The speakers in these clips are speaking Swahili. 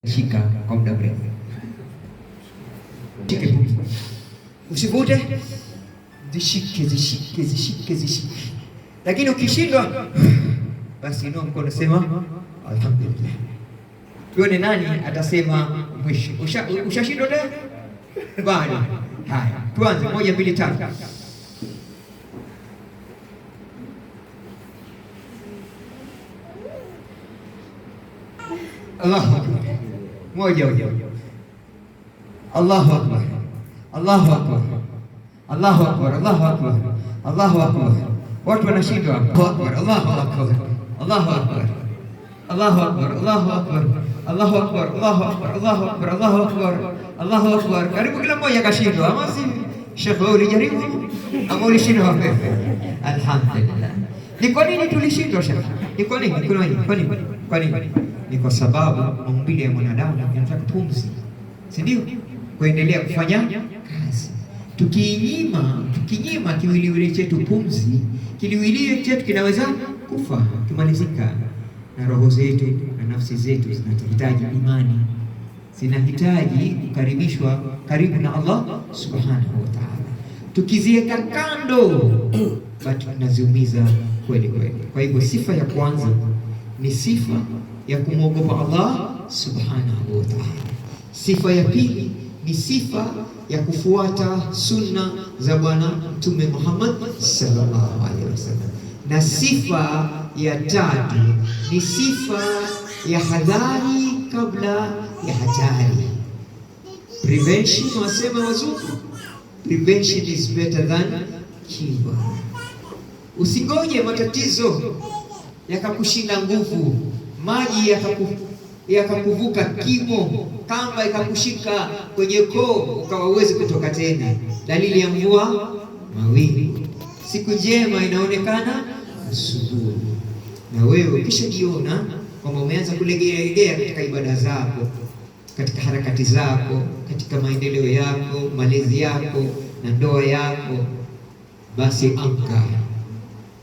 Shika kwa muda mrefu, shike pumzi, usivute, zishike, zishike, zishike, zishike. Lakini ukishindwa, basi inua mkono, sema alhamdulillah. Tuone nani atasema mwisho. Ushashindwa tena bado? Haya, tuanze, moja, mbili, tatu. Allahu akbar. Moja moja. Allahu akbar. Allahu akbar. Allahu akbar. Allahu akbar. Allahu akbar. Watu wanashindwa. Allahu akbar. Allahu akbar. Allahu akbar. Allahu akbar. Allahu akbar. Allahu akbar. Allahu akbar. Allahu akbar. Allahu akbar. Allahu akbar. Karibu kila mmoja akashindwa. Ama si Sheikh, wewe ulijaribu ama ulishindwa wewe? Alhamdulillah. Ni kwa nini tulishindwa, Sheikh? Ni kwa nini? Kwa nini? Kwa nini? Kwa nini? Ni kwa sababu maumbile ya mwanadamu yanataka pumzi, si ndio? Kuendelea kufanya kazi. Tukinyima kiwiliwili chetu pumzi, kiwiliwili chetu kinaweza kufa, kimalizika. Na roho zetu na nafsi zetu zinahitaji imani, zinahitaji kukaribishwa karibu na Allah subhanahu wa ta'ala. Tukiziweka kando, basi tunaziumiza kweli kweli. Kwa hivyo sifa ya kwanza ni sifa ya kumwogopa Allah subhanahu wa ta'ala. Sifa ya pili ni sifa ya kufuata sunna za Bwana Mtume Muhammad sallallahu alaihi wasallam, na sifa ya tatu ni sifa ya hadhari kabla ya hatari. Prevention, wasema wazungu, prevention is better than cure. Usingoje matatizo yakakushinda nguvu, maji yakakuvuka kimo, kamba ikakushika kwenye koo, ukawa huwezi kutoka tena. Dalili ya mvua mawingu. Siku njema inaonekana asubuhi. Na wewe ukishajiona kwamba umeanza kulegealegea katika ibada zako, katika harakati zako, katika maendeleo yako, malezi yako na ndoa yako, basi amka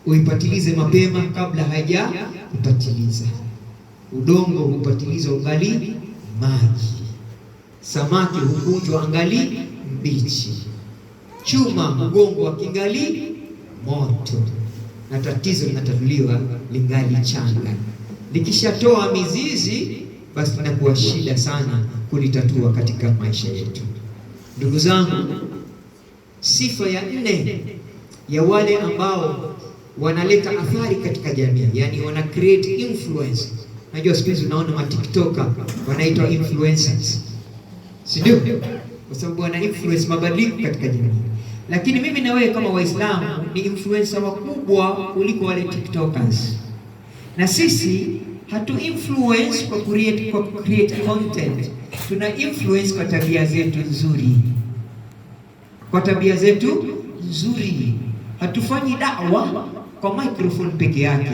uipatilize mapema kabla haija kupatiliza. Udongo hupatiliza ungali maji, samaki hukunjwa angali mbichi, chuma hugongwa kingali moto, na tatizo linatatuliwa lingali changa. Likishatoa mizizi, basi inakuwa shida sana kulitatua katika maisha yetu. Ndugu zangu, sifa ya nne ya wale ambao wanaleta athari katika jamii, yani wana create influence. Najua siku hizi unaona ma TikToker wanaitwa influencers, si ndio? Kwa sababu wana influence mabadiliko katika jamii. Lakini mimi na wewe kama Waislamu ni influencer wakubwa kuliko wale TikTokers, na sisi hatu influence kwa create content, tuna influence kwa tabia zetu nzuri, kwa tabia zetu nzuri. Hatufanyi da'wa kwa microphone peke yake,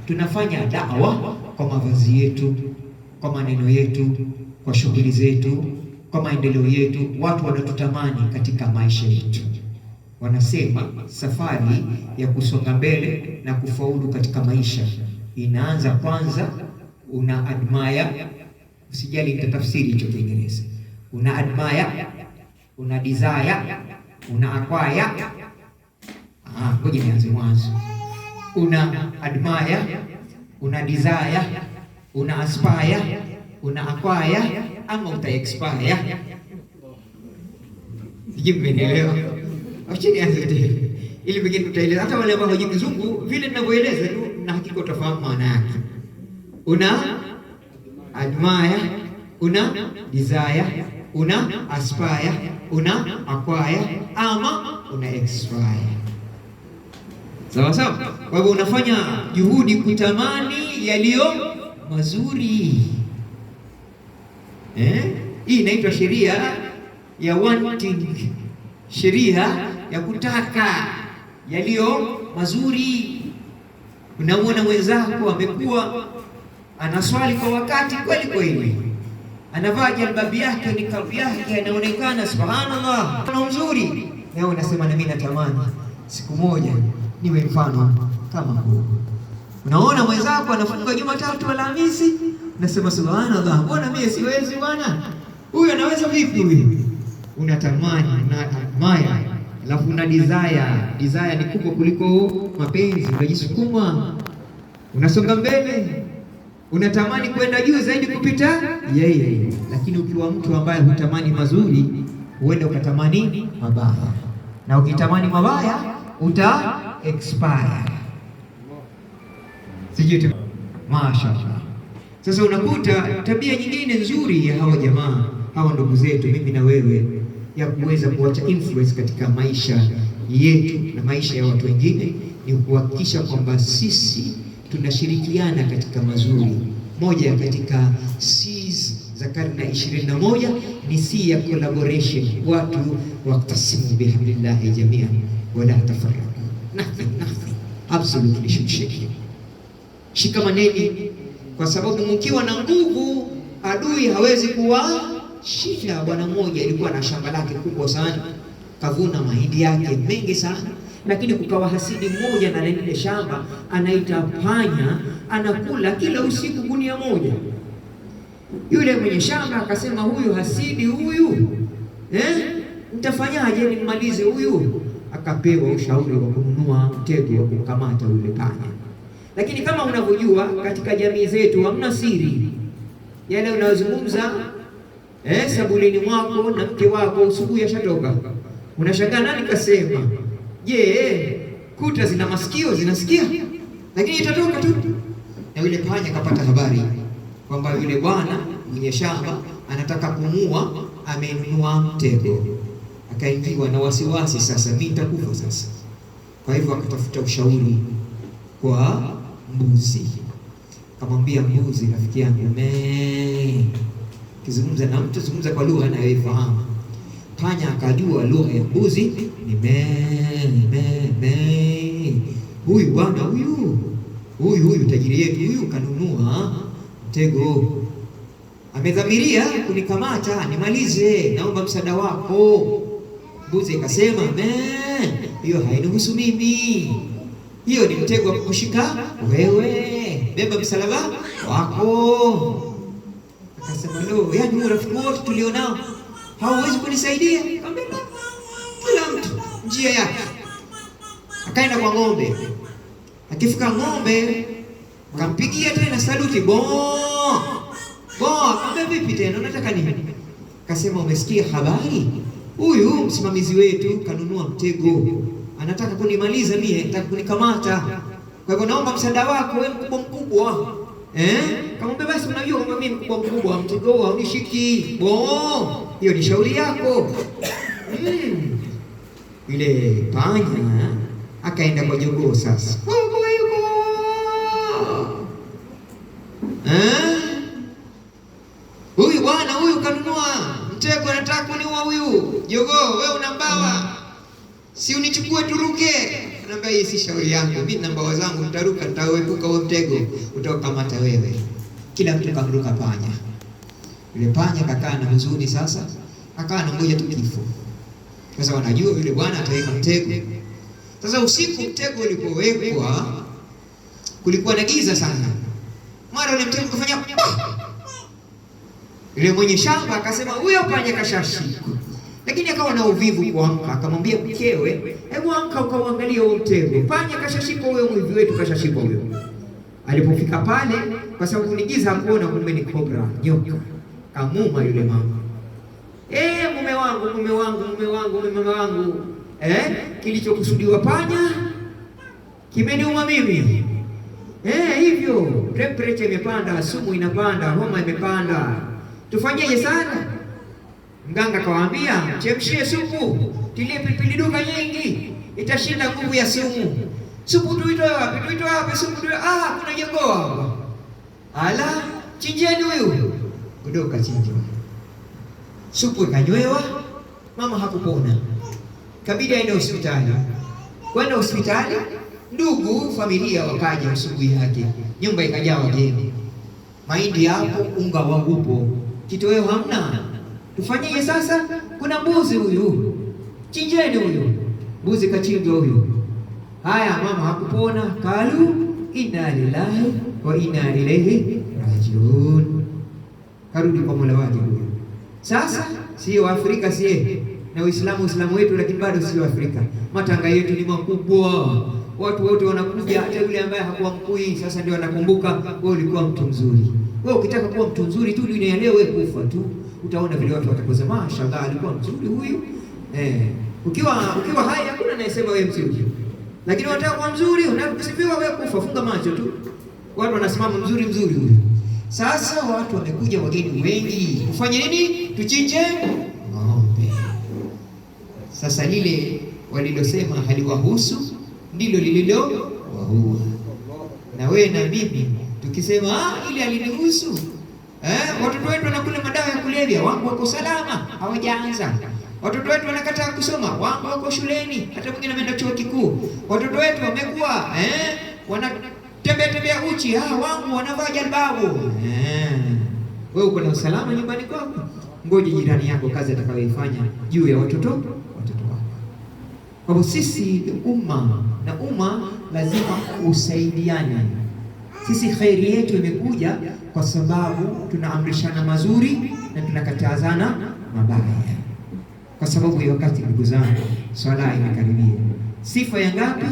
tunafanya da'wa kwa mavazi yetu, kwa maneno yetu, kwa shughuli zetu, kwa maendeleo yetu. Watu wanatutamani katika maisha yetu. Wanasema safari ya kusonga mbele na kufaulu katika maisha inaanza kwanza, una admire. Usijali, nitatafsiri hicho Kiingereza. Una admire, una desire, una acquire. Ah, ngoja nianze mwanzo. Una admire, una desire, una aspire, una acquire ama uta expire. Sijui mmenielewa. Acha nianze tena ili pengine tutaeleza hata wale ambao hawajui Kizungu vile ninavyoeleza tu, na hakika utafahamu maana yake. Una admire, una desire, una aspire, una acquire ama una expire. Sawa sawa. Kwa hivyo unafanya juhudi kutamani yaliyo mazuri eh? Hii inaitwa sheria ya wanting, sheria ya kutaka yaliyo mazuri. Unamwona mwenzako amekuwa anaswali kwa wakati kweli kweli, anavaa jalbabi yake, nikabu yake, anaonekana subhanallah, mfano mzuri. Nawe unasema na mimi natamani siku moja niwe mfano kama huu. Unaona mwenzako anafunga Jumatatu, Alhamisi, Nasema subhanallah, mbona mimi siwezi bwana? Huyu anaweza vipi huyu? Unatamani, una admire, alafu una desire. Desire ni kubwa kuliko mapenzi, unajisukuma, unasonga mbele, unatamani kwenda juu zaidi kupita yeye. Lakini ukiwa mtu ambaye hutamani mazuri, huenda ukatamani mabaya, na ukitamani mabaya uta expire. Sijui, mashaallah. Sasa unakuta tabia nyingine nzuri ya hawa jamaa, hawa ndugu zetu, mimi na wewe, ya kuweza kuacha influence katika maisha yetu na maisha ya watu wengine ni kuhakikisha kwamba sisi tunashirikiana katika mazuri. Moja katika C's za karne ya 21 ni C ya collaboration. Watu waktasimu bihablillahi jamian wala tafarraqu. Nothing, nothing. Absolutely should shake you. Shikamaneni, kwa sababu mkiwa na nguvu adui hawezi kuwashinda. Bwana mmoja alikuwa na shamba lake kubwa sana, kavuna mahindi yake mengi sana, lakini kukawa hasidi mmoja na lile shamba, anaita panya, anakula kila usiku gunia moja. Yule mwenye shamba akasema, huyu hasidi huyu, nitafanyaje nimmalize huyu? Akapewa ushauri wa kununua mtego wa kumkamata yule panya. Lakini kama unavyojua katika jamii zetu hamna siri. Yale unayozungumza sabulini mwako na mke wako usubuhi ashatoka, unashangaa nani kasema? Je, kuta zina masikio zinasikia? Lakini itatoka tu. Na yule panya akapata habari kwamba yule bwana mwenye shamba anataka kumua, amenunua mtego. Akaingiwa na wasiwasi, sasa mimi nitakufa sasa. Kwa hivyo akatafuta ushauri kwa mbuzi. Akamwambia mbuzi, rafiki yangu, kizungumza na mtu zungumza kwa lugha anayoifahamu. Panya akajua lugha ya mbuzi ni me me me. Huyu bwana huyu huyu huyu tajiri yetu huyu kanunua mtego, amedhamiria kunikamata nimalize, naomba msaada wako. Mbuzi akasema, me, hiyo hainihusu mimi, hiyo ni mtego wa kukushika wewe, beba msalaba wako. Akasema, lo, yaani urafiki wote tulionao hauwezi kunisaidia? Akamwambia, kila mtu njia yake. Akaenda kwa ng'ombe. Akifika ng'ombe akampigia tena saluti, bo bo. Akamwambia, vipi tena, unataka nini? Akasema, umesikia habari? Huyu msimamizi wetu kanunua mtego, anataka kunimaliza mie, anataka kunikamata. Kwa hivyo naomba msaada wako, wewe mkubwa mkubwa. Kamwambia, basi unajua kwamba mimi mkubwa mkubwa, mtego huu haunishiki. Bo, hiyo ni shauri yako. Yule panya akaenda kwa jogoo sasa. Huyu bwana huyu kanunua mtego, anataka kuniua huyu. Jogoo, wewe una mbawa, si unichukue turuke? Anaambia, hii si shauri yangu, mimi nina mbawa zangu, nitaruka, nitauepuka huo mtego utaokamata wewe. Kila mtu kamruka panya. Yule panya kakaa na huzuni sasa, akaa anangoja tu kifo. Sasa wanajua yule bwana ataweka mtego. Sasa usiku mtego ulipowekwa, kulikuwa na giza sana. Mara ule mtego ukafanya pa! Yule mwenye shamba akasema huyo panya kashashikwa. Lakini akawa na uvivu kuamka, akamwambia mkewe, hebu amka ukauangalie huo mtego. Panya kashashikwa huyo, mwivi wetu kashashikwa huyo. Alipofika pale, kwa sababu ni giza hakuona, kumbe ni kobra, nyoka. Kamuma yule mama. Mume wangu, mume wangu, mume wangu, mume wangu. Kilichokusudiwa panya kimeniuma mimi. Hivyo temperature imepanda, sumu inapanda, homa imepanda. Tufanyeje sana? Mganga kawaambia, chemshie supu, tilie pilipili duka nyingi, itashinda nguvu ya sumu. Supu tuitoe wapi? Tuitoe wapi supu? Tuitoe. Kuna jogoo hapa. Ala, chinjeni huyu. Jogoo kachinjwa. Supu ikanywewa, mama hakupona. Kabidi aende hospitali. Kwenda hospitali, ndugu familia wakaja asubuhi yake. Nyumba ikajaa wageni. Mahindi hapo, unga wangu upo, kitoweo hamna. Tufanyeje sasa? Kuna mbuzi huyu, chinjeni huyu. Mbuzi kachinjwa huyu. Haya, mama hakupona. Kalu inna lillahi wa inna ilaihi rajiun. rajiun. Karudi kwa Mola wake huyo. Sasa sio Afrika sie na Uislamu, Uislamu wetu, lakini bado sio Afrika. Matanga yetu ni makubwa, watu wote wanakuja, hata yule ambaye hakuwa mkui sasa ndio anakumbuka wewe ulikuwa mtu mzuri. Wewe ukitaka kuwa mtu mzuri tu dunia leo, wewe kufa tu, utaona vile watu watakusema mashallah, alikuwa mzuri huyu. Ukiwa hai hakuna anayesema wewe mzuri, lakini unataka kuwa mzuri, unakusifiwa wewe kufa, funga macho tu, watu wanasimama mzuri mzuri huyu. Sasa watu wamekuja wageni wengi, kufanya nini? Tuchinje ng'ombe. Sasa lile walilosema haliwahusu ndilo lililowaua. Na wewe na mimi tukisema ile alinihusu, watoto wetu wanakula madawa ya kulevya, wangu wako salama, hawajaanza. Watoto wetu wanakataa kusoma, wangu wako shuleni, hata mwingine ameenda chuo kikuu. Watoto wetu wamekuwa wanatembea tembea uchi, wangu wanavaa jalbabu. Wewe uko na usalama nyumbani kwako, ngoje jirani yako kazi atakayoifanya juu ya watoto wako. Kwa hivyo sisi ni umma, na umma lazima usaidiane. Sisi khairi yetu imekuja kwa sababu tunaamrishana mazuri na tunakatazana mabaya. Kwa sababu ya wakati, ndugu zangu, swala imekaribia. Sifa ya ngapi?